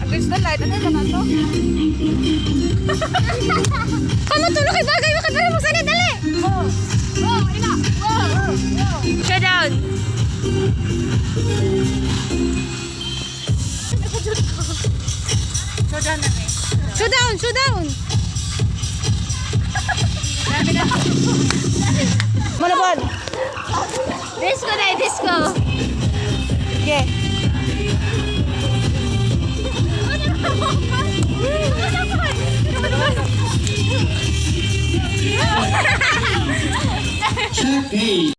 Against the light. Ano naman to? Kamu tulog kay bagay mo kay para magsanay dali. Oh, ina! Oh! Showdown. Showdown na eh. Showdown, showdown. Malabon! Disco na, disco. Okay. Check.